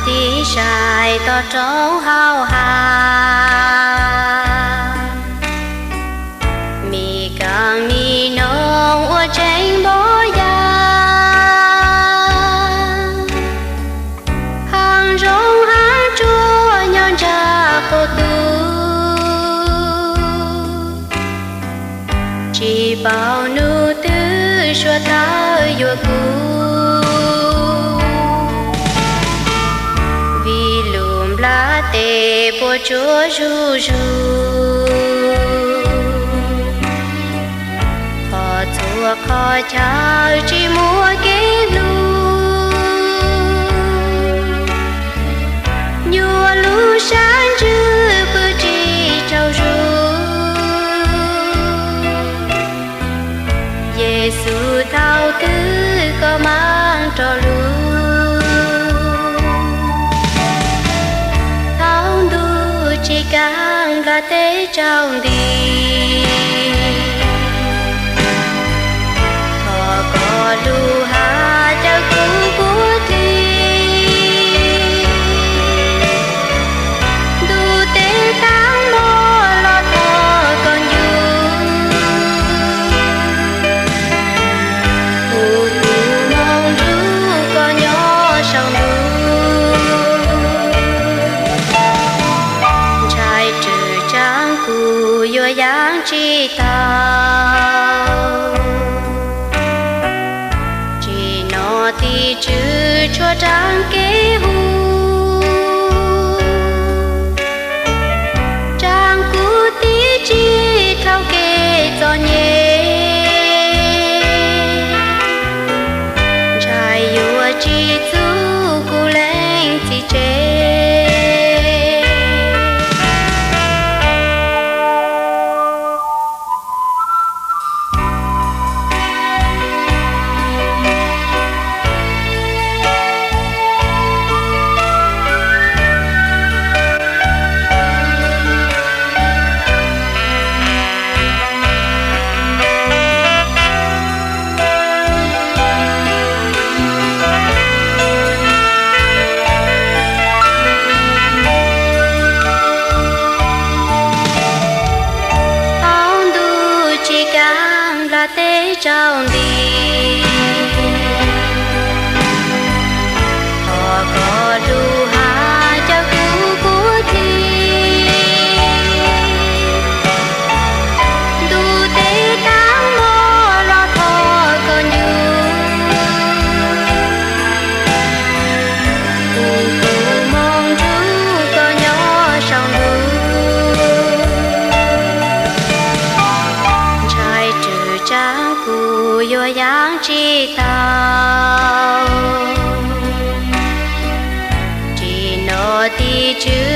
Ib sai toj roob hauv hav, mi kaam mi noog ua tseeb npaum yam, hav zoov hav tsuag nyob ntsag qaum tug, tsis paub nub twg suav dlawg yuav kub. Vim lub nplaj teb puas tsuaj zuj zus, qhov txhua qhov chaw tsis muaj kev hlub, nyuaj lub sab ntsws pw tsis tsaug zug. Yexus, thaum twg koj maam rov lug? Thaum ntuj tsis kaam, nplaj teb tsaus nti, thov koj lug hav cawm kuv puag dlig. Ntuj teb taab npog los thov koj ncu, kuv tug moog nrug koj nyob saum ntuj. Ntshai tswm tsaab kuv yuav yaam tsis tau, tsim no tim tswv tshuav tsaab kev huv, tsaab kuv tib tsi dhau kev txom nyem, ntshai yuav tsis txug kuv leej txiv tsev. Thaum ntuj tsis kaam, nplaj teb tsaus nti, thov koj lug hav cawm kuv puag dlig. Ntuj teb taab npog los thov koj ncu, kuv tug moog nrug koj nyob saum ntuj. Ntshai tswm tsaab kuv yuav yaam tsis tau, tsim no tim tswv